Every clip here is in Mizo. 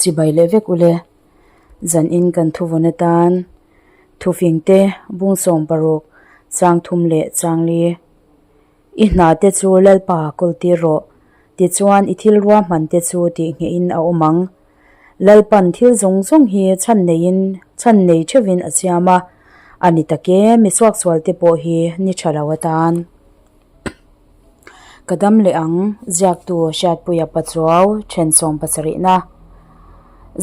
Chibai leh vek ule. Zan in kan thuvawn atan thufing te bungsawm paruk chang thum leh chang li. I hna te chu Lalpa kawl tir rawh. Tichuan i thil ruahman te chu tih ngheh in a awm ang. Lalpan thil zawng zawng hi chhan neiin chhan nei theuhin a siam a, a ni tak e, mi suaksual te pawh hi ni tha lo atan. Ka dam leh ang, ziaktu Hriatpuia Pachuau thensawm pasarihna.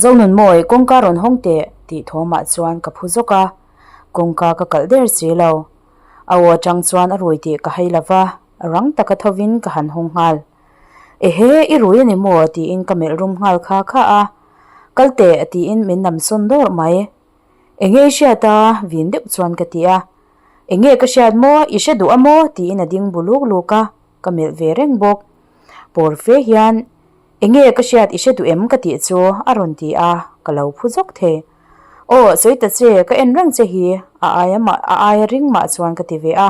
Zonunmawi, kawngka rawn hawng teh tih thawmah chuan ka phu zawk a, kawngka ka kalh der si lo. A aw atang chuan a rui tih ka hai lo va, rang taka thovin ka han hawng nghal. Ehe, i rui a ni maw? tiin ka melh rum nghal kha kha a. Kal teh tiin min nam sawn dawrh mai. Enge i hriat a? vin deuh chuan ka ti a. Enge ka hriat maw? I hre duh a maw? tiin a ding bu luk luk a, ka melh ve reng bawk. Pawr fe hian, Enge ka hriat i hre duh em ka tih chu a rawn ti a, ka lo phu zawk thei. Aw, sawi ta che, ka en reng che hi, a aia mah a aia ring mah chuan ka ti ve a.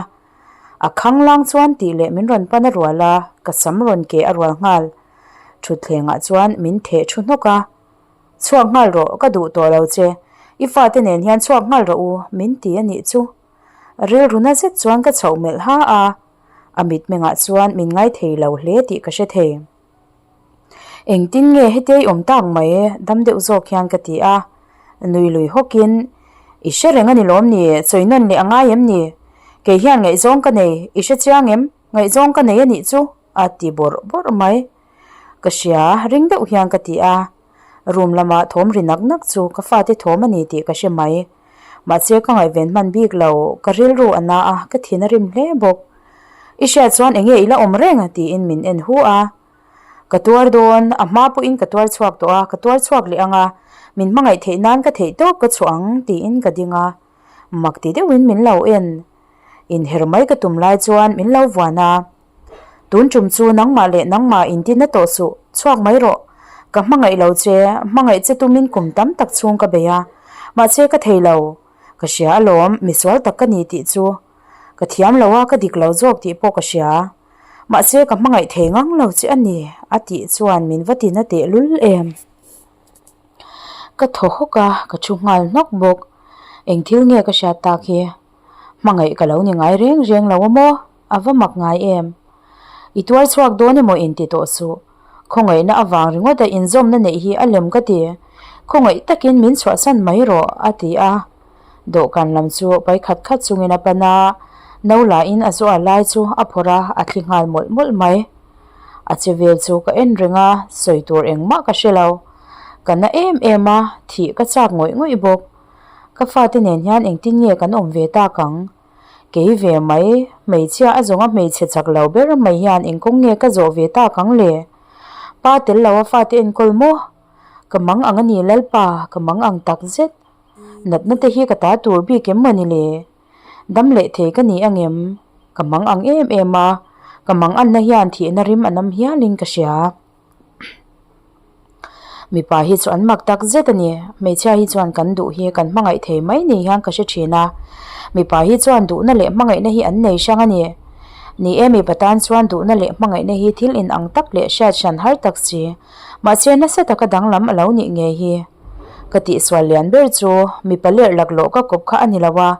A khanglang chuan tih leh min rawn pan a rual a, ka sam rawn keh a rual nghal. Thutthlengah chuan min theh thu hnawk a. Chhuak nghal rawh, ka duh tawh lo che. I fate nen hian chhuak nghal rawh u, min ti a nih chu. Rilru na zet chuan ka chhoh melh ha a, a mitmengah chuan min ngaithei lo hle tih ka hre thei. Engtin nge hetia i awm tak mai dam deuh zawk hian ka ti a, nui lui hawkin, I hre reng a ni lawm ni, sawi nawn leh a ngai em ni? Kei hian ngaihzawng ka nei, i hre chiang em? Ngaihzawng ka nei a nih chu, a ti bawrh bawrh mai. Ka hria, ring deuh hian ka ti a. Room lama thawm ri nak nak chu ka fate thawm a ni tih ka hre mai. Mahse ka ngaihven hman bik lo, ka rilru a na a, ka thin a rim hle bawk. I hriat chuan enge i la awm reng? tiin min en hu a. Ka tuar dawn, a hma pawhin ka tuar chhuak tawh a, ka tuar chhuak leh ang a, min hmangaih theih nan ka theih tawp ka chhuah ang tiin ka ding a. Mak ti deuhin min lo en. Inher mai ka tum lai chuan min lo vuan a. Tun tum chu nangmah leh nangmah inti na tawh suh, chhuak mai rawh. Ka hmangaih lo che, hmangaih che tumin kum tam tak chhung ka bei a, mahse ka thei lo. Ka hria alawm, misual tak ka ni tih chu. Ka thiam lo a, ka dik lo zawk tih pawh ka hria. Mahse ka hmangaih thei ngang lo che a ni, a tih chuan min va ti na teh lul em. Ka thaw hawk a, ka thu nghal hnawk bawk. Eng thil nge ka hriat tak hi? Hmangaih ka lo ni ngai reng reng lo a maw? A va mak ngai em? I tuar chhuak dawn emaw inti tawh suh. Khawngaihna avang ringawt a inzawmna neih hi a lem ka ti. Khawngaih takin min chhuahsan mai rawh, a ti a. Dawhkan lam chu pai khat khat chungin a pan a, no lahin a zuah lai chu a phawrh a, a thli nghal mawlh mawlh mai. A che vel chu ka en reng a, sawi tur engmah ka hre lo. Ka na em em a, thih ka chak ngawih ngawih bawk. Ka fate nen hian engtin nge kan awm ve tak ang? Kei ve mai, hmeichhia a zawnga hmeichhe chak lo ber mai hian engkawng nge ka zawh ve tak ang le? Pa tel lo a fate enkawl maw? Ka mang ang a ni Lalpa, ka mang ang tak zet. Natna te hi ka ta tur bik em maw ni le? Dam leh thei ka ni angem? Ka mang ang em em a, ka mang anna hian thihna rim a nam hialin ka hria. Mipa hi chu an mak tak zet a ni. Hmeichhia hi chuan kan duh hi kan hmangaih thei mai ni hian ka hre thin a. Mipa hi chuan duhna leh hmangaihna hi an nei hrang a ni. Ni e mipa tan chuan duhna leh hmangaihna hi thil inang tak leh hriat hran har tak si. Mahse nasa taka danglam a lo nih ngei hi. Ka tihsual lian ber chu mipa lerh laklawh ka kawp kha a ni lo a.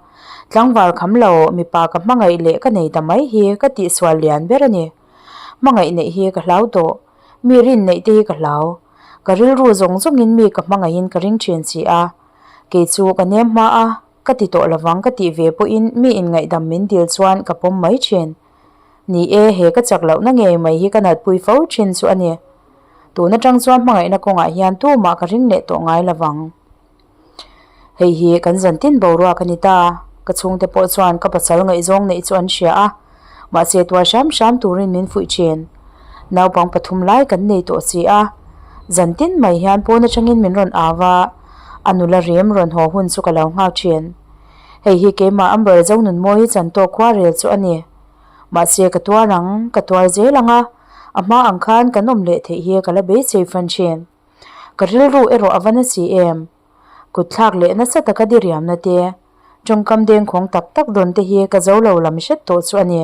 Tlangval kham lo mipa ka hmangaih leh ka nei ta mai hi ka tihsual lian ber a ni. Hmangaih neih hi ka hlau tawh. Mi rin neih te hi ka hlau. Ka rilru zawng zawngin mi ka hmangaihin ka ring thin si a. Kei chu ka nem hma a, ka ti tawh lovang ka tih ve pawhin mi inngaihdam min dil chuan ka pawm mai thin. Ni e, he ka chak lohna ngei mai hi ka natpui fo thin chu a ni. Tun atang chuan hmangaihna kawngah hian tumah ka ring leh tawh ngai lovang. Hei hi kan zantin boruak a ni ta. Ka chhungte pawh chuan ka pasal ngaihzawng neih chu an hria a, mahse tuar hram hram turin min fuih thin. Naupang pathum lai kan nei tawh si a, zantin mai hian pawn atangin min rawn au a, a nula rem rawn haw hun chu ka lo nghak thin. Hei hi keimah Amber Zonunmawii chan tawk khuarel chu a ni. Mahse ka tuar ang, ka tuar zel ang a, a hma ang khan kan awm leh theih hi ka la beisei fan thin. Ka rilru erawh a va na si em? Kut thlak leh nasa taka diriamna te, tawngkam dengkhawng tak tak dawn te hi ka zo lo lam hret tawh chu a ni.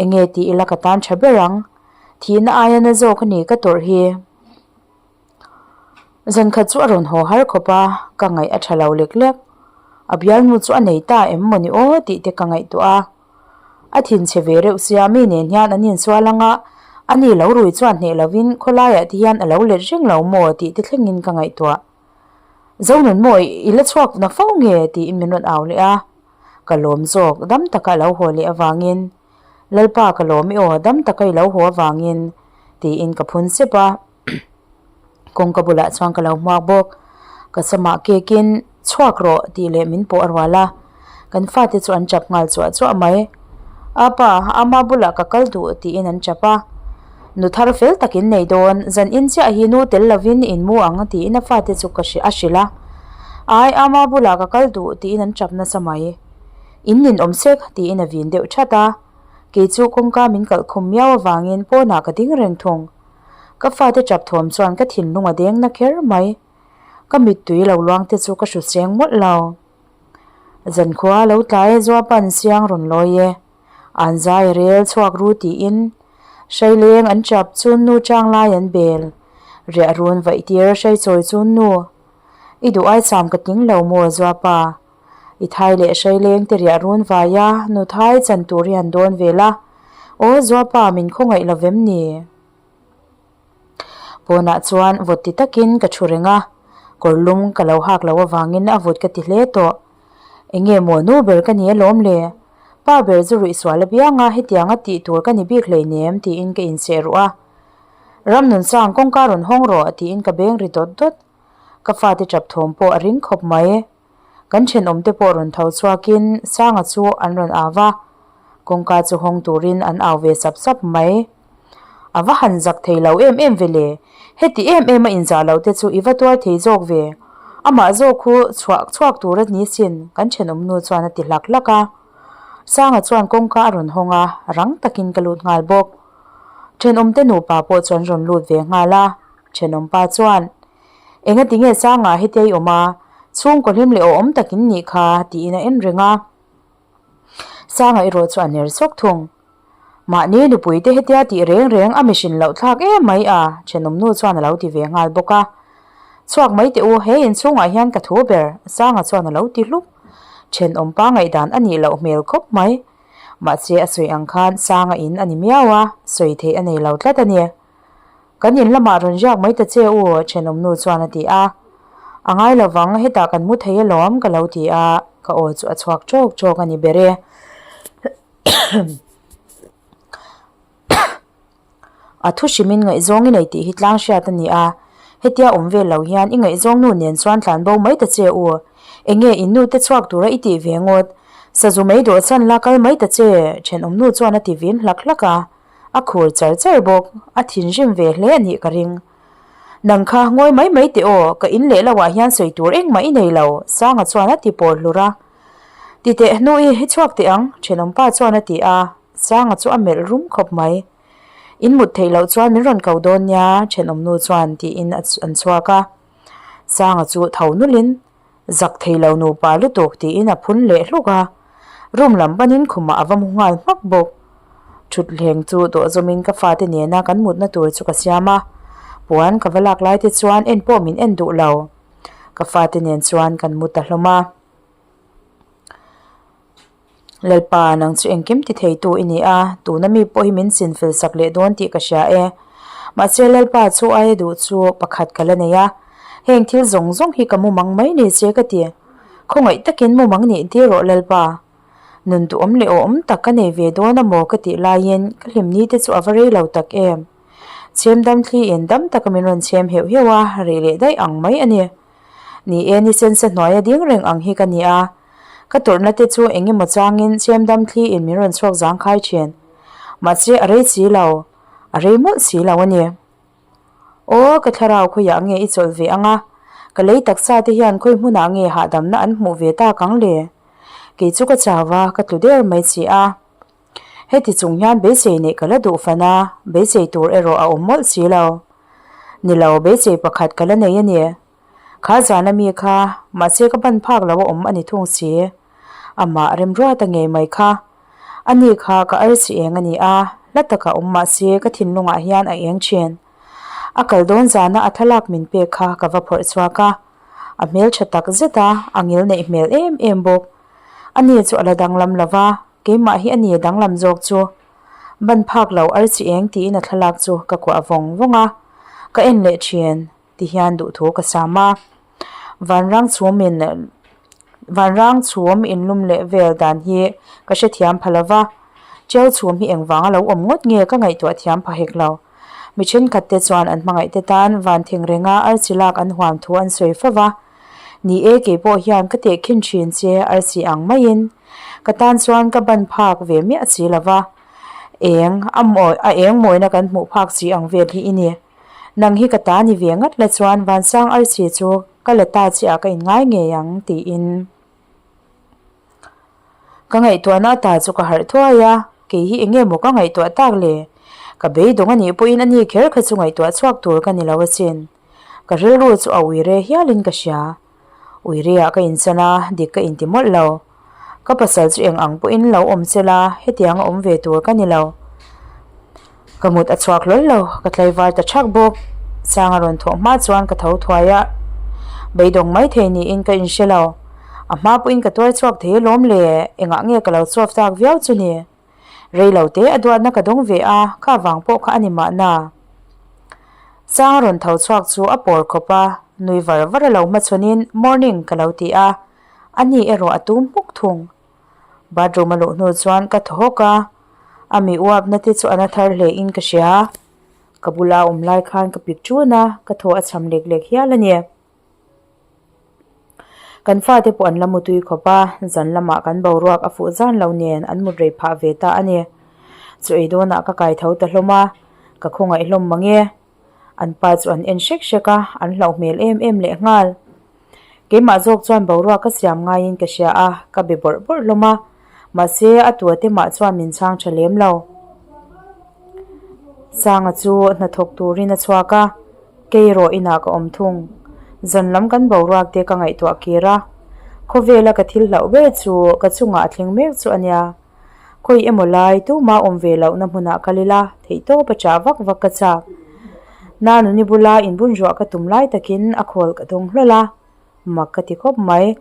Enge tih ila ka tan tha ber ang? Thihna aia na zawk a ni ka tawrh hi. Zan khat chu a rawn haw har khawp a, ka ngaih a tha lo lek lek. A bialnu chu a nei ta em mawni aw tih te ka ngaihtuah a. A thinchhe ve reuh sia mi nen hian an insual ang a, ani lo rui chuan hneh lovin khawlaiah te hian a lo let reng lo maw tih te thlengin ka ngaihtuah. Zonunmawi i la chhuak na fo nge tiin min rawn au leh a, ka lawm zawk dam taka a lo haw leh avangin, Lalpa ka lawm i aw dam taka i lo haw avangin tiin ka phun sep a. Kawngka bulah chuan ka lo hmuak bawk. Ka samah kekin chhuak rawh tih leh min pawh a rual a. Kan fate chu an chap nghal chuah chuah mai. Apa, ama bulah ka kal duh tiin an chap a. Nu thar fel tak in nei dawn, zan in chiah hi nu tel lovin in mu ang tiin a fate chu ka a hrilh a. Ai, ama bulah ka kal duh tiin an chap nasa mai. In ninawm sek tiin a vin deuh that a. Kei chu kawngka min kalh khum miau avangin pawnah ka ding reng thung. Ka fate tap thawm chuan ka thinlung a deng na kher mai. Ka mittui lo luang te chu ka hru cheng mawlh lo. Zankhua lo tlai e zuapan siang rawn lawi e. An zai a rel chhuak ru tiin hraileng an tap chun nu chang lai an bel. Riah run vaih tir hraichawi chun nu. I duh ai cham ka tling lo maw zuapa. I thai leh hraileng te riah run vai a, nu thai chan tur hi han dawn ve la. Aw Zuapa min khawngaih lo vem ni? Pawnah chuan vawt ti takin ka thu reng a, kawr lum ka lo hak loh avangin a vawt ka ti hle tawh. Enge maw nu ber ka ni alawm le? Pa ber chu ruih sual apiang a, hetianga tih tur ka ni bik hleinem tiin ka inseh ruh a. Ramnunsang kawngka rawn hawng rawh tiin ka beng ri dawt dawt. Ka fate tap thawm pawh a ring khawp mai. Kan thenawmte pawh rawn tho chhuakin Sanga chu an rawn au va, kawngka chu hawng turin an au ve sap sap mai. A va han zak thei lo em em ve le, heti em em a inzah loh te chu i va tuar thei zawk ve. Amah zawk khu chhuah chhuak tur a ni sin, kan thenawm nu chuan a ti hlak hlak a. Sanga chuan kawngka a rawn hawng a, rang takin ka lut nghal bawk. Thenawmte nupa pawh chu an rawn lut ve nghal a, thenawmpa chuan, Enga ti nge Sanga hetia i awm a, chhungkaw hlim leh awhawm tak in nih kha tiin a en reng a. Sanga erawh chu a ner sawk thung. Mahni nupui te hetia tih reng reng a mihrin loh thlak em mai a, thenawm nu chuan a lo ti ve nghal bawk a. Chhuak mai teh u, he inchhungah hian ka thu ber, Sanga chuan a lo ti hlup. Thenawm pa ngaihdan a nih loh hmel khawp mai. Mahse a sawi ang khan Sanga in a ni miau a, sawi theih a nei lo tlat a ni. Kan in lamah rawn riak mai ta che u, thenawm nu chuan a ti a. A ngai lo vang, hetah kan mu thei alawm ka lo ti a, ka aw chu a chhuak ṭawk ṭawk a ni ber e. A thu hrimin ngaihzawng i nei tih hi tlang hriat a ni a, hetia awm vel lo hian i ngaihzawng nu nen chuan tlan bo mai ta che u. Enge in nu te chhuak tura i tih ve ngawt? Sazu mai dawh chan la kal mai ta che, thenawm nu chuan a ti vin hlak hlak a. A khur char char bawk, a thinrim ve hle a nih ka ring. Nang kha ngawi mai mai teh aw, ka in leh lohah hian sawi tur engmah i nei lo, Sanga chuan a ti pawl hlur a. Ti teh hnu i hi chhuak teh ang, thenawmpa chuan a ti a, Sanga chu a melh rum khawp mai. In mut theih loh chuan min rawn ko dawn nia, thenawmnu chuan tiin an chhuak a. Sanga chu tho nulin Zak thei lo nupa lutuk tiin a phun leh hluk a, room lam panin khumah a va mu nghal hmak bawk. Thutthleng chu dawh zawmin ka fate nena kan mutna tur chu ka siam a, puan ka va lak lai te chuan en pawh min en duh lo. Ka fate nen chuan kan mu ta hlawm a. Lalpa, nang chu engkim ti theitu i ni a, tuna mi pawh hi min chin fel sak leh dawn tih ka hria e. Mahse Lalpa chu aia duh chu pakhat ka la nei a, heng thil zawng zawng hi ka mumang mai ni che ka ti. Khawngaih takin mumang nih tir rawh Lalpa. Nun duhawm leh awhawm tak ka nei ve dawn a maw ka tih laiin ka hlimni te chu a va rei lo tak em. Chhem dam thliin dam taka min rawn chhem heuh heuh a, reh leh daih ang mai a ni. Ni e, ni sensa hnuaia ding reng ang hi ka ni a. Ka tawrhna te chu eng emaw changin chhem dam thliin min rawn chhuak zangkhai thin. Mahse a rei si lo, a rei mawlh si lo a ni. Aw, ka thlarau khawiah nge i chawlh ve ang a? Ka lei taksa te hian khawi hmunah nge hahdamna an hmuh ve tak ang le? Kei chu ka chau a, ka tlu der mai si a. Heti chung hian beisei neih ka la duh fan a, beisei tur erawh a awm mawlh si lo. Ni lo, beisei pakhat ka la nei a ni. Kha zan ami kha, mahse ka ban phak lo a awm a ni thung si. Amah remruata ngei mai kha. Ani kha ka arsi eng a ni a, hla taka awm mahse ka thinlungah hian a eng thin. A kal dawn zana a thlalak min pek kha ka va phawrh chhuak a, a hmeltha tak zet a, a ngil neih hmel em em bawk. A ni chu a la danglam lo va, keimah hi a ni danglam zawk chu. Ban phak lo archi eng tiin a thlalak chu ka kuah vawng vawng a, ka en leh thin. Ti hian duhthu ka sam a, vanrang chhum in vanrang chhum inlum leh vel dan hi ka hrethiam pha lo va, Cheu chhum hi engvang a lo awm ngawt nge ka ngaihtuah thiam pha hek lo. Mi thenkhat te chuan an hmangaih te tan van thing renga arsi lak an huam thu an sawi fo va, Ni e keipawh hian ka tehkhin thin che arsi ang maiin ka tan chuan ka ban phak ve miah si lo va, eng a mawi a eng mawina kan hmuh phak si ang vel hi i ni. Nang hi ka ta ni ve ngat la chuan Vansang arsi chu ka la ta chiah ka inngai ngei ang tiin ka ngaihtuahna ata chu ka harh thuai a, kei hi eng nge maw ka ngaihtuah tak le? Ka beidawng a nih pawhin a ni kher kha chu ngaihtuah chhuak tur ka ni lo asin. Ka rilru chu a ui re hialin ka hria. Uireah ka inchan a, dik ka inti mawlh lo. Ka pasal chu eng ang pawhin lo awm che la, hetiang a awm ve tur ka ni lo. Ka mut a chhuak hlawl lo, ka tlaivar ta thak bawk. Sang a rawn thawh hma chuan ka tho thuai a, beidawng mai thei niin ka inhre lo. A hma pawhin ka tuar chhuak thei alawm le, engah nge ka lo chhuak tak viau chu ni? Rei lo te a duatna ka dawng ve a, kha vang pawh kha a ni mahna. Sang a rawn tho chhuak chu a pawr khawp a, nui var var a lo hmachhawnin morning ka lo ti a, a ni erawh a tum hmuk thung. Bathroom a luh hnu chuan ka thaw hawk a, a mi uapna te chu a na thar hle in ka hria. Ka bula awm lai khan ka pik ṭun a, ka thaw a cham lek lek hial a ni. Kan fate pawh an la mutui khawp a, zan lamah kan boruak a fuh zan lo nen an mut rei phah ve ta a ni. Chu ei dawnah ka kai tho ta hlawm a, ka khawngaih hlawm mang e. An pa chu an en hrek hrek a, an hlauh hmel em em leh nghal. Keimah zawk chuan boruak ka siam ngaiin ka hria a, ka be bawrh bawrh hlawm a. Mahse, a tua te mah chuan min chhang tha lem lo. Sanga chu hnathawk turin a chhuak a, kei erawh inah ka awm thung. Zan lam kan boruak te ka ngaihtuah kir a, khawvela ka thil hlauh ber chu ka chungah a thleng mek chu a nia. Khawi emaw lai tuma awm ve lohna hmunah kal ila theihtawp a chah vak vak ka chak. Nanuni bula inbun ruah ka tum lai takin a khawl ka dawng hlawl a, mak ka ti khawp mai.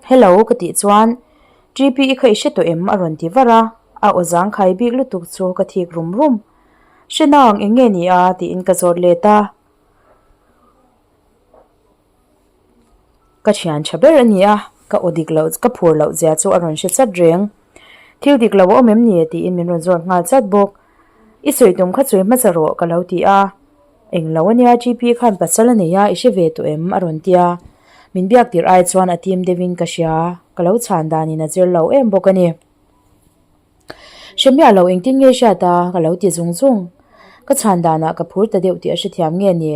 Hello ka tih chuan TP i kha i hre tawh em a rawn ti var a, a aw zangkhai bik lutuk chu ka thik rum rum. Hre nang eng nge ni a tiin ka zawt let a. Ka thian tha ber a ni a, ka aw dik loh ka phur loh zia chu a rawn hre chat reng. Thil dik lo a awm em ni tiin min rawn zawt nghal chat bawk. I sawi tum kha sawi hmasa rawh ka lo ti a. Englo ania GP khan pasal a nei a, i hre ve tawh em? a rawn ti a. Min biak tirh ai chuan a tim deuhin ka hria, ka lo chhan danin a zir lo em bawk a ni. Hre miah lo engtin nge hriat a, ka lo ti zung zung. Ka chhan danah ka phur ta deuh tih a hrethiam nge ni?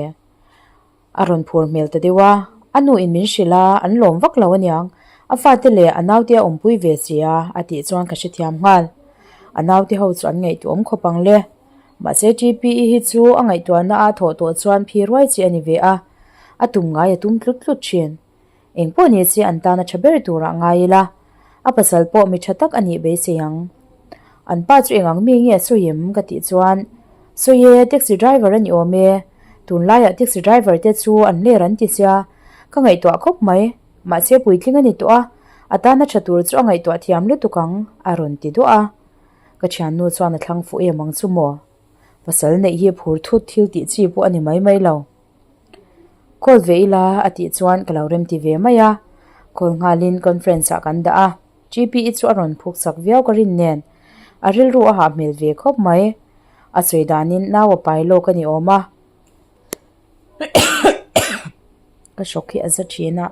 A rawn phur hmel ta deuh a, a nu in min hrilh a, an lawm vak lo aniang, a fate leh a naute a awmpui ve si a, a tih chuan ka hrethiam nghal. A naute ho chu an ngaihtuah awm khawp ang le. Mahse TPE hi chu a ngaihtuahna a thawh tawh chuan phi ruai chi a ni ve a, a tum ngai a tum tlut tlut thin. Eng pawh ni se an tan a tha ber turah ngai ila, a pasal pawh mi tha tak a nih beisei ang. An pa chu eng ang mi nge a sawi em ka tih chuan, Sawi e, taxi driver a ni awm e, tunlaiah taxi driver te chu an ler an ti sia, ka ngaihtuah khawp mai, mahse puitling a ni tawh a, a tan a tha tur chu a ngaihtuah thiam lutuk ang, a rawn ti duah a. Ka thiannu chuan a thlang fuh em ang chu maw? Pasal neih hi phur thut thil tih chi pawh a ni mai mai lo. Call ve ila a tih chuan ka lo remti ve mai a, call nghalin conference ah kan dah a, GPE chu a rawn phuk chak viau ka rin nen a rilru a hah hmel ve khawp mai. A sawi danin nau a pai lawk a ni awm a. Ka hrawk hi a za thin a,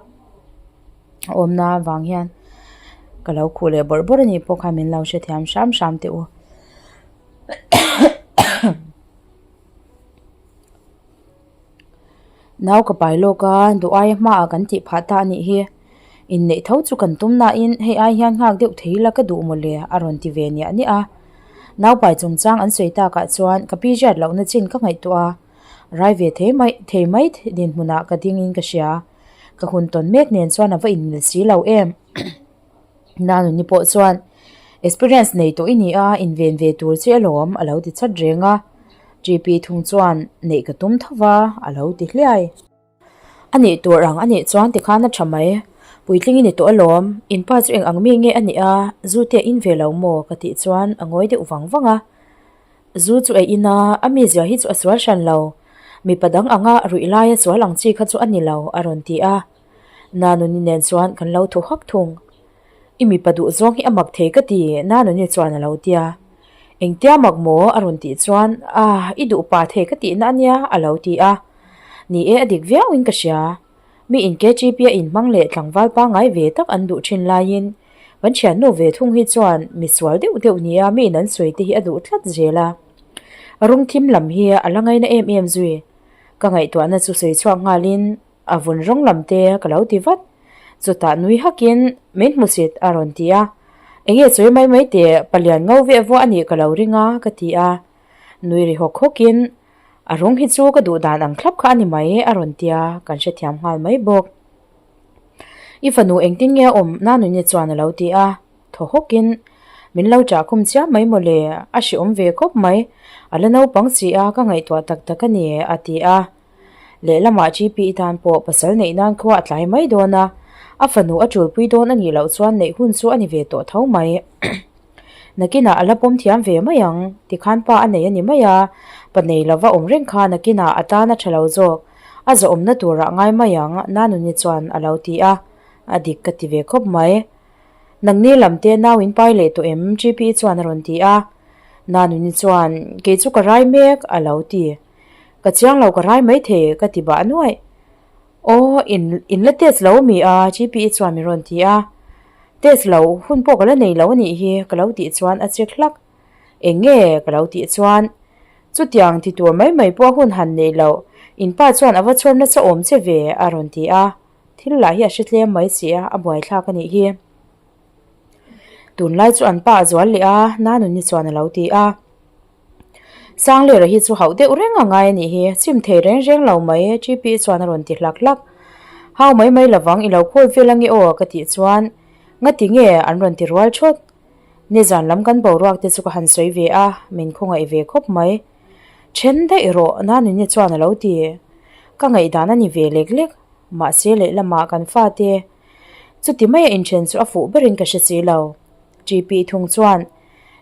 a awmna avang hian ka lo khuh leh bawrh bawrh a nih pawh kha min lo hrethiam hram hram teh u. Nau ka pai lawk a, duh aia hmaah kan tih phah ta a nih hi. Inneih tho chu kan tum nain hei ai hian nghak deuh thei ila ka duh mawle a rawn ti ve niah niah a. Nau pai chungchang an sawi takah chuan ka pi riat lohna chin ka ngaihtuah a. Rai ve thei mai thei mai dinhmunah ka dingin ka hria. Ka hun tawn mek nen chuan a va inmil si lo em. Nanuni pawh chuan experience nei tawh i ni a, inven ve tur che alawm a lo ti chat reng a. GP thung chuan neih ka tum tho va, a lo ti hliai. A nih tur ang a nih chuan tikhan a tha mai. Puitling i ni tawh alawm, in pa chu eng ang mi nge a nih a, zu te a in ve lo maw? ka tih chuan a ngawi deuh vang vang a. Zu chu ei in a, a mizia hi chu a sual hran lo. Mipa dang anga ruih laia sual ang chi kha chu a ni lo, a rawn ti a. Nanuni nen chuan kan lo thaw hak thung. I mipa duh zawng hi a mak thei ka ti, Nanuni chuan a lo ti a. Engtia mak maw? a rawn tih chuan, Ah, i duh pa thei ka tihna a nia, a lo ti a. Ni e, a dik viauin ka hria. Mi in KGP a inhmang leh tlangval pangngai ve tak an duh thin laiin kan thiannu ve thung hi chuan mi sual deuh deuh nia mi in an sawi te hi a duh tlat zel a. Rawng thim lam hi a la ngaina em em zui. Ka ngaihtuahna chu sawi chhuak nghalin a vun rawng lam te ka lo ti vat. Chutah nui hakin min hmusit a rawn ti a. Enge sawi mai mai teh palian ngo veh vuah a nih ka lo ring a ka ti a. Nui ri hawk hawkin A rawng hi chu ka duh dan ang thlap kha a ni mai a rawn tia kan hrethiam nghal mai bawk. I fanu engtin nge a awm Nanuni chuan a lo ti a, thaw hawkin min lo chah khum chiam mai mawle, a hreawm ve khawp mai, a la naupang si a ka ngaihtuah tak tak a ni a ti a. Lehlamah GP tan pawh pasal neih nan khua a tlai mai dawn a, a fanu a tulpui dawn a nih loh chuan neih hun chu a ni ve tawh tho mai. Nakinah a la pawm thiam ve mai ang, tikhan pa a nei a ni mai a, pa nei lova awm reng kha nakinah a tan a tha lo zawk, a zawhawmna turah ngai mai ang, Nanuni chuan a lo ti a, a dik ka ti ve khawp mai. Nangni lam te nau in pai leh tawh em? GP chuan a rawn ti a, Nanuni chuan, Kei chu ka rai mek, a lo ti. Ka chiang lo ka rai maithei, ka ti bah nuaih. Aw, in in la test lo ami a? GPE chuan min rawn ti a. Test lo, hun pawh ka la nei lo a nih hi, ka lo tih chuan a check hlak. Eng nge? ka lo tih chuan, Chutiang ti tur mai mai pawh hun han nei lo, in pa chuan a va chhawr nasa awm che ve, a rawn ti a. Thil lah hi a hre tlem mai si a, a buaithlak a nih hi. Tunlai chu an pa a zual leh a, Nanuni chuan a lo ti a. Sanglera hi chu hauh deuh reng a ngai a nih hi, chim thei reng reng lo mai GP chuan a rawn ti hlak hlak. Hau mai mai lovang i lo call vel ange aw ka tih chuan ngati nge an rawn ti rual thawt. Nizan lam kan boruak te chu ka han sawi ve a, min khawngaih ve khawp mai. Then daih rawh Nanuni chuan a lo ti. Ka ngaihdan a ni ve lek lek, mahse lehlamah kan fate chuti maia inthen chu a fuh berin ka hre si lo. GP thung chuan,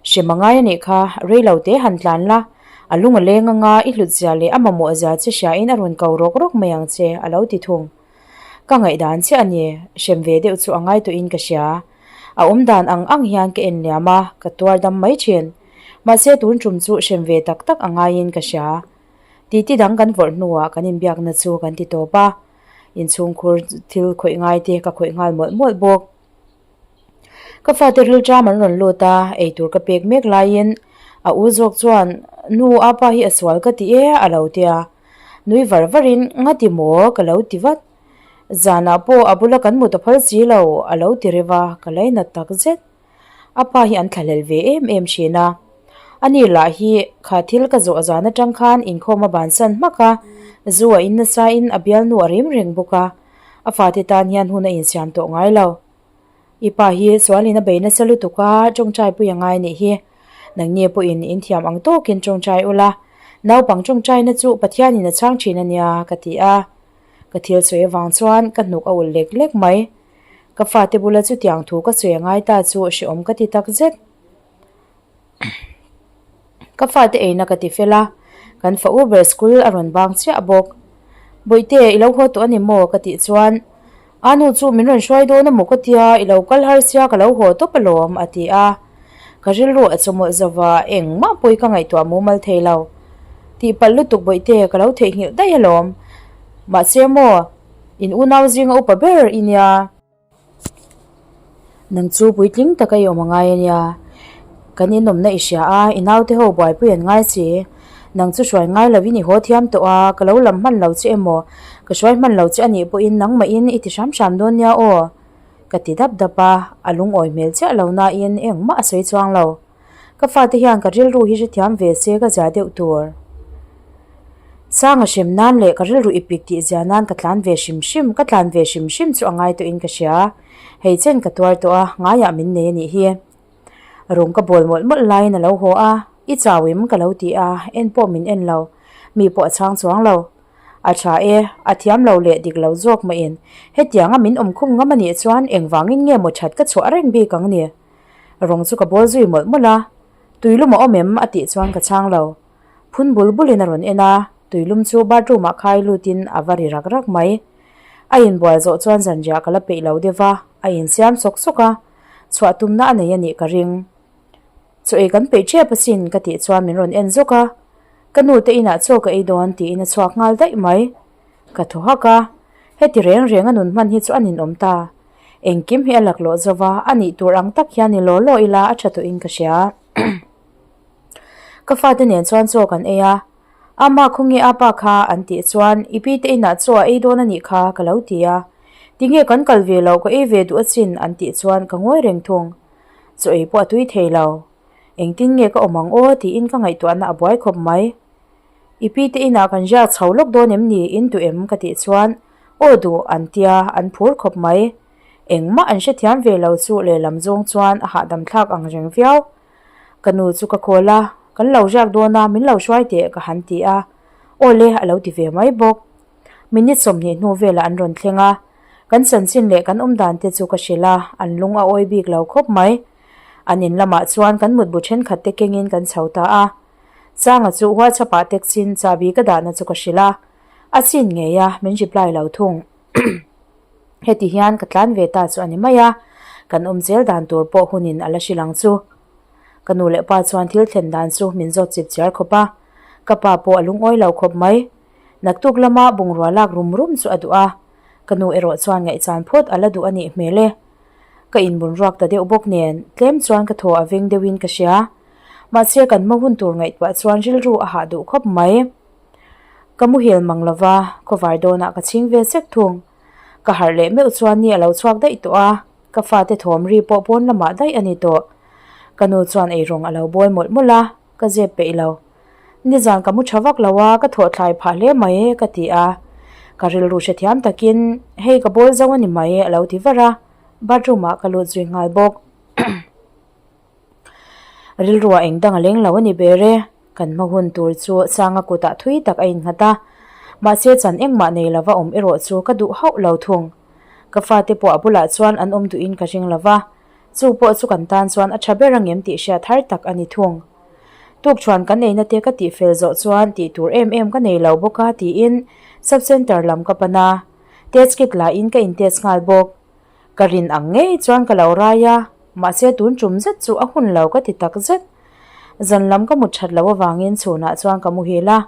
Hrem a ngai a nih kha, rei lo te han tlan la, a lung a leng anga i hlut zia leh a mamawh zia che hriain a rawn ko rawk rawk mai ang che, a lo ti thung. Ka ngaihdan chiah a ni, hrem ve deuh chu a ngai tawhin ka hria. A awm dan ang ang hian ka en liam a, ka tuar dam mai thin. Mahse tun tum chu hrem ve tak tak a ngaiin ka hria. Titi dang kan vawrh hnuah kan inbiakna chu kan ti tawp a, inchhungkhur thil khawih ngai te ka khawih nghal mawlh mawlh bawk. Ka fate rilṭam an rawn lut a, eitur ka pek mek laiin a u zawk chuan Nu apa hi a sual ka ti e a lo ti a, nui var varin Nga ti maw? ka lo ti vat. Zanah pawh a bula kan mut a phal si lo a lo ti reuh a, ka lainat tak zet. A pa hi an thlahlel ve em em thin a. Ani lah hi kha thil ka zawh zan atang khan inkhawm a bansan hmak a, zu a in nasain a bialnu a rim reng bawk a. A fate tan hian hun a insiam tawh ngai lo. I pa hi sualin a bei nasa lutuk a, tawngtai pui a ngai nih hi. Nangni pawhin in thiam ang tawkin tawngtai ula, naupang tawngtaina chu Pathianin a chhang thin a nia, ka ti a. Ka thil sawi avang chuan ka hnuk a ulh lek lek mai. Ka fate bula chutiang thu ka sawi a ngai ta chu hrehawm ka ti tak zet. Ka fate eina ka ti fel a, kan fa u ber school a rawn bang chiah bawk. Bawihte, i lo haw tawh a ni maw? ka tih chuan, A nu chu min rawn hruai dawn a maw ka tia, i lo kal har sia ka lo haw tawp alawm, a ti a. Ka rilru a chawmawlh zova, engmah pawi ka ngaihtuah mumal thei lo. Tihpalh lutuk Bawihte, ka lo theihnghilh daih alawm. Mahse maw, in unau zinga upa ber i nia. Nang chu puitling taka i awm a ngai a nia. Kan inawmna i hria a, i naute ho buaipui an ngai che. Nang chu hruai ngai lovin i haw thiam tawh a, ka lo lam hman lo che emaw, ka hruai hman lo che a nih pawhin nangmahin i ti hram hram dawn nia aw. Ka ti dap dap a, a lungawi hmel chiah lo nain engmah a sawi chuang lo. Ka fate hian ka rilru hi hrethiam ve se ka zia deuh tur. Sanga hrem nan leh ka rilru i pik tih zia nan ka tlan ve hrim hrim, ka tlan ve hrim hrim chu a ngai tawhin ka hria. Hei chen ka tuar tawh a, ngaiah min nei a nih hi. Rawng ka bawl mawlh mawlh laiin a lo haw a. I chau em ka lo ti a, en pawh min en lo. Mi pawh a chhang chuang lo. A tha e, a thiam lo leh dik lo zawk mahin hetianga min awm khum ngam a nih chuan engvangin nge maw that ka chhuah reng bik ang ni? Rawng chu ka bawl zui mawlh mawlh a, Tuilum a awm em? a tih chuan ka chhang lo. Phun bul bulin a rawn en a, tuilum chu bathroom ah khai lutin a va ri rak rak mai. A inbual zawh chuan zanriah ka la peih lo deuh va, a insiam sawk sawk a, chhuah tumna a nei a nih ka ring. Chaw ei kan peih tep asin ka tih chuan min rawn en zawk a, ka nu te inah chaw ka ei dawn tiin a chhuak nghal daih mai. Ka thaw hak a, heti reng reng a nun hman hi chu a ninawm ta. Engkim hi a laklawh zo va, a nih tur ang tak hian ni law law ila a tha tawhin ka hria. Ka fate nen chuan chaw kan ei a, Ama khawnge a pa kha an tih chuan i pi te inah chaw a ei dawn a nih kha ka lo ti a, tinge kan kal ve loh ka ei ve duh asin an tih chuan ka ngawi reng thung. Chaw ei pawh a tui thei lo. Engtin nge ka awm ang aw tiin ka ngaihtuahna a buai khawp mai. I pi te inah kan ziak chho lawk dawn em ni in duh em ka tih chuan aw duh an tia an phur khawp mai. Engmah an hrethiam ve lo chu lehlam zawng chuan a hahdam thlak ang reng viau. Ka nu chu ka call a, kan lo riak dawn a min lo hruai teh ka han ti a, aw le a lo ti ve mai bawk. Minute 20 hnu velah an rawn thleng a, kan chanchin leh kan awm dan te chu ka hrilh a, an lung a awi bik lo khawp mai. An in lamah chuan kan mutbu thenkhat te kengin kan chho ta a. Changa chu WhatsApp ah text in chahbi ka dahna chu ka hrilh a, a chin ngei a, min reply lo thung. Heti hian ka tlan ve ta chu a ni mai a, kan awm zel dan tur pawh hunin a la hrilh ang chu. Ka nu leh pa chuan thil thlen dan chu min zawt chip chiar khawp a, ka pa pawh a lungawi lo khawp mai. Naktuk lama bungrua lak rum rum chu a duh a, ka nu erawh chuan ngaihchan phawt a la duh a nih hmel e. Ka inbun ruak ta deuh bawk nen, tlem chuan ka thaw a veng deuhin ka hria. Mahse kan hma hun tur ngaihtuah chuan rilru a hah duh khawp mai. Ka muhil mang lova, khawvar dawnah ka chhing ve sek thung. Ka harh leh meuh chuan ni a lo chhuak daih tawh a, ka fate thawm ri pawh pawn lamah daih a ni tawh. Ka nu chuan eirawng a lo bawl mawlh mawlh a, ka zep peih lo. Nizan ka mu tha vak lo a, ka thawh thlai phah hle mai e ka ti a. Ka rilru hrethiam takin, Hei ka bawl zo a ni mai a lo ti var a, bathroom ah ka lut zui nghal bawk. Rilruah eng dang a leng lo a ni ber e. Kan hma hun tur chu Sanga kutah thui tak a innghat a, mahse chan engmah nei lova awm erawh chu ka duh hauh lo thung. Ka fate pawh a bulah chuan an awm duhin ka ring lova, chu pawh chu kan tan chuan a tha ber angem tih hriat har tak a ni thung. Tukṭhuan kan eina te ka tihfel zawh chuan tih tur em em ka nei lo bawk a tiin sub centre lam ka pan a, test kit la in ka in test nghal bawk. Ka rin ang ngei chuan ka lo rai a, mahse tun tum zet chu a hun lo ka ti tak zet. Zan lam ka mut that loh avangin chhunah chuan ka muhil a,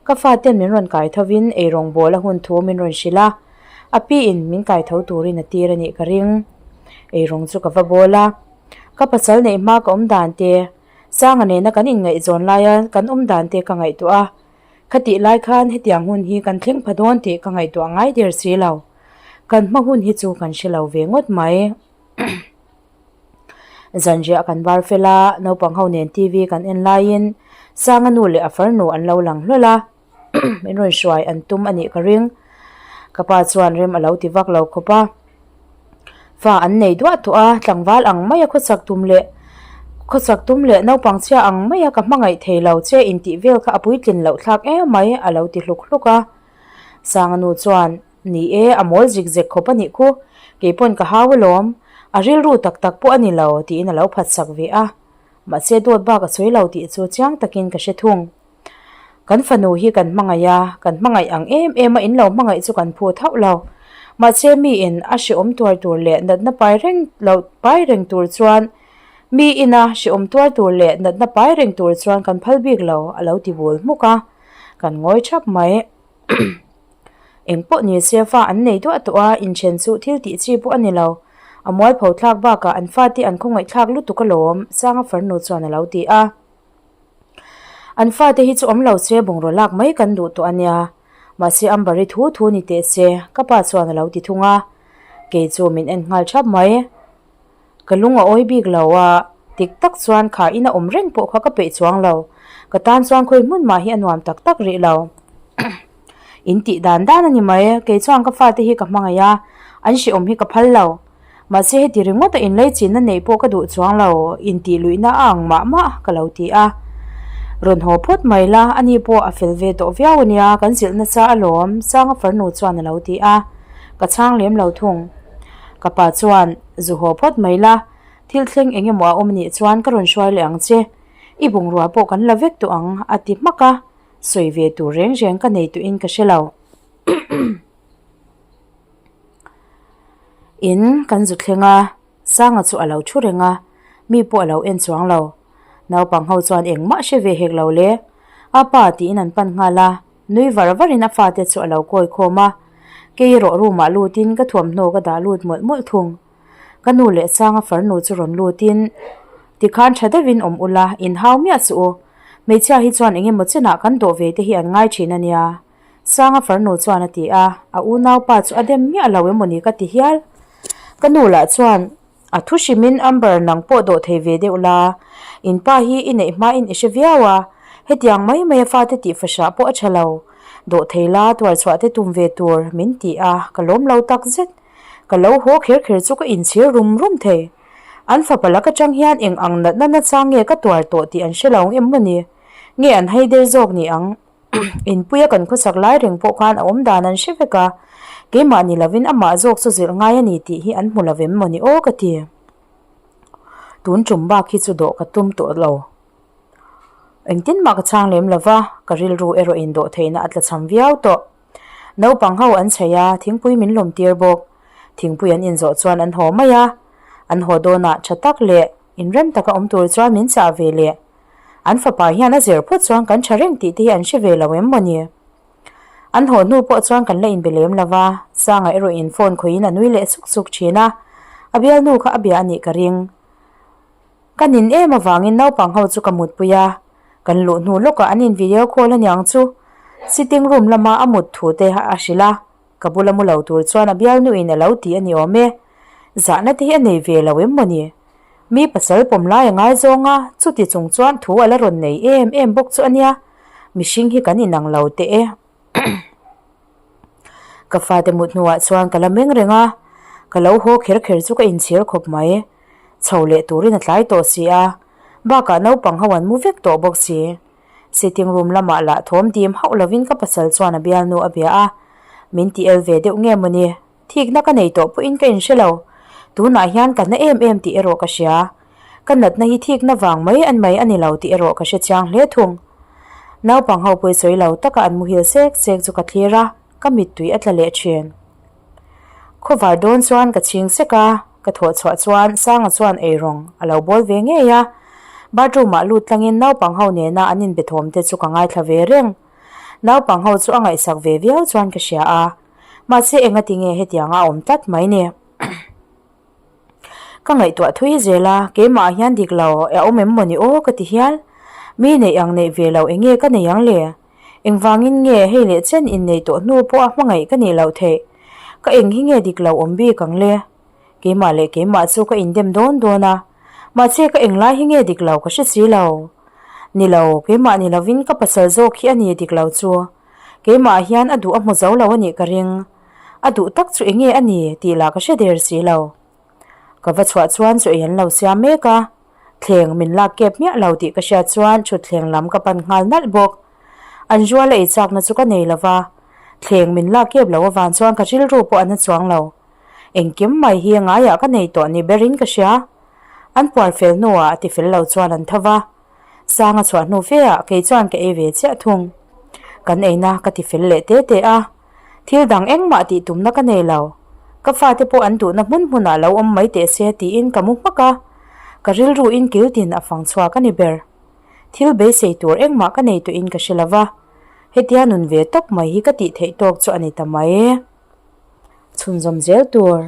ka faten min rawn kai thovin eirawng bawl a hun thu min rawn hrilh a, a piin min kai tho turin a tir a nih ka ring. Eirawng chu ka va bawl a, ka pasal neih hma ka awm dan te, Sanga nena kan inngaihzawn laia kan awm dan te ka ngaihtuah a, Khatih lai khan hetiang hun hi kan thleng pha dawn tih ka ngaihtuah ngai der si lo. Kan hma hun hi chu kan hre lo ve ngawt mai. Zanriah kan bar fel a, naupang ho nen TV kan en laiin Sanga nu leh a farnu an lo lang hlawl a, min rawn hruai an tum a nih ka ring. Ka pa chuan rem a lo ti vak lo khawp a. Fa an nei duah tawh a, tlangval ang maia khawchak tum leh khawchak tum leh naupang chhia ang maia ka hmangaih thei lo che intih vel kha a puitlin loh thlak em mai a lo ti hluk hluk a. Sanga nu chuan, Ni e, a mawl zik zek khawp a nih khu, keipawn ka hau alawm, a rilru tak tak pawh a ni lo tiin a lo phatsak ve a. Mahse dawt bak a sawi lo tih chu chiang takin ka hre thung. Kan fanu hi kan hmangaih a, kan hmangaih ang em em a in lo hmangaih chu kan phut hauh lo. Mahse miin a hrehawm tuar tur leh natna pai reng lo pai reng tur chuan mi ina hrehawm tuar tur leh natna pai reng tur chuan kan phal bik lo a lo ti bul hmuk a, kan ngawi thap mai. Eng pawh ni se fa an nei duah tawh a, inthen chu thil tih chi pawh a ni lo. A mualpho thlak bakah an fate an khawngaih thlak lutuk alawm, Sanga farnu chuan a lo ti a. An fate hi chu awm lo se bungraw lak mai kan duh tawh a nia. Mahse Amber-i thu thu ni teh se, ka pa chuan a lo ti thung a. Kei chu min en nghal thap mai. Ka lung a awi bik lo a, tik tak chuan kha in a awm reng pawh kha ka peih chuang lo. Ka tan chuan khawi hmun mah hi a nuam tak tak rih lo. In tih dan dan a ni mai, kei chuan ka fate hi ka hmangaih a, an hrehawm hi ka phal lo. Mahse heti ringawta inlei chinna neih pawh ka duh chuang lo, intih luihna a ang mah mah ka lo ti a. Rawn haw phawt mai la, ani pawh a fel ve tawh viau ania, kan zilh nasa alawm, Sanga farnu chuan a lo ti a, ka chhang lem lo thung. Ka pa chuan, Zu haw phawt mai la, thil thleng eng emaw a awm anih chuan ka rawn hruai leh ang che, i bungrua pawh kan la vek tawh ang, a ti hmak a, sawi ve tur reng reng ka nei tuhin ka hre lo. In kan zu thleng a, Sanga chu a lo thu reng a, mi pawh a lo en chuang lo. Naupang ho chuan engmah hre ve hek lo le. A pa tiin an pan nghal a, nui var varin a fate chu a lo kawi khawm a. Kei erawh room ah lutin ka thuamhnaw ka dah lut mawlh mawlh thung. Ka nu leh Sanga farnu chu rawn lutin, Tikhan tha deuhin awm ula, inhau miah suh u. Hmeichhia hi chuan engemaw chenah kan dawh ve te hi an ngai thin a nia. Sanga farnu chuan a ti a, a unaupa chu a dem miah lo em mawni ka ti hial. Ka nu lah chuan a thu hrimin Amber nang pawh dawh thei ve deuh la, in pa hi i neih hmain i hre viau a, hetiang mai mai a fate tih fahrah pawh a tha lo. Dawh thei la tuar chhuah te tum ve tur min ti a, ka lawm lo tak zet. Ka lo haw kher kher chu ka inchhir rum rum thei. An fapa lak atang hian eng ang natna nachang nge ka tuar tawh tih an hre lo em mawni? Nge an haider zawk ni ang? Inpuia kan khawsak lai reng pawh khan a awm dan an hre vek a, keimah ni lovin amah zawk chu zilh ngai a ni tih hi an hmu lo vem mawni aw ka ti. Tun tum bak hi chu dawh ka tum tawh lo. Engtin mah ka chhang lem lo va, ka rilru erawh in dawh theihna a tla cham viau tawh. Naupang ho an chheih a, thingpui min lawm tir bawk. Thingpui an inzawh chuan an haw mai a, an haw dawnah tha tak leh inrem taka awm tur chuan min chah ve leh. An fapa hian a zir phawt chuan kan tha reng tih te hi an hre ve lo em maw ni? An haw hnu pawh chuan kan la inbe lem lo va, Sanga erawh in phone khawihin a nui leh suk suk thin a, a bialnu kha a bia a nih ka ring. Ka nin em avangin naupang ho chu ka mutpui a, kan luh hnu lawkah an in video call aniang chu sitting room lama a mut thu te a hrilh a. Ka bula mu lo tur chuan a bialnuin a lo ti a ni awm e. Zahna te hi a nei ve lo em maw ni? Mi pasal pawm lai a ngaizawng a, chuti chung chuan thu a la rawn nei em em bawk chu a nia. Mihring hi kan inang lo teh e. Ka fate mut hnuah chuan ka la meng reng a, ka lo haw kher kher chu ka inchhir khawp mai. Chho leh turin a tlai tawh si a, bakah naupang ho an mu vek tawh bawk si. Sitting room lamah lah thawm dim hauh lovin ka pasal chuan a bialnu a bia a, min ti el ve deuh nge mawni? Thikna ka nei tawh pawhin ka inhre lo. Tunah hian ka na em em tih erawh ka hria. Ka natna hi thikna vang mai an mai a ni lo tih erawh ka hre chiang hle thung. Naupang ho pawh sawi lo taka an muhil sek sek chu ka thlir a, ka mittui a tla leh thin. Khawvar dawn chuan ka chhing sek a, ka thawh chhuah chuan Sanga chuan eirawng a lo bawl ve ngei a. Bathroom ah lut tlangin naupang ho nena an inbe thawm te chu ka ngaithla ve reng. Naupang ho chu a ngaihsak ve viau chuan ka hria a, mahse engati nge hetianga a awm tlat mai ni. Ka ngaihtuah thui zel a, keimah ah hian dik lo a awm em mawni aw ka ti hial. Mi neih ang neih ve lo enge ka nei ang le? Engvangin nge hei leh chen inneih tawh hnu pawha hmangaih ka nih loh theih? Ka eng hi nge dik lo awm bik ang le? Keimah leh keimah chu ka indem dawn dawn a, mahse ka eng lai hi nge dik lo ka hre si lo. Ni lo, keimah ni lovin ka pasal zawk hi a ni dik lo chu. Keimah hian a duh a hmu zo lo a nih ka ring. A duh tak chu eng nge a ni tih lah ka hre der si lo. Ka va chhuah chuan chu ei an lo siam mek a, thleng min lak kep miah lo tih ka hriat chuan thutthleng lam ka pan nghal nalh bawk. An rual a ei chakna chu ka nei lo va, thleng min lak kep loh avang chuan ka rilru pawh a na chuang lo. Engkim mai hi ngaiah ka nei tawh ni berin ka hria. An puar fel hnuah a ti fel lo chuan an tho va, Sanga chhuah hnu fe ah kei chuan ka ei ve chiah thung. Kan eina ka ti fel leh te te a. Thil dang engmah tih tumna ka nei lo. Ka fate pawh an duhna hmun hmunah lo awm mai teh se tiin ka mu hmak a. Ka rilru in kil tin a fang chhuak a ni ber. Thil beisei tur engmah ka nei tawhin ka hre lo va. Hetia nun ve tawp mai hi ka tih theih tawk chu a ni ta mai. Chhunzawm zel tur.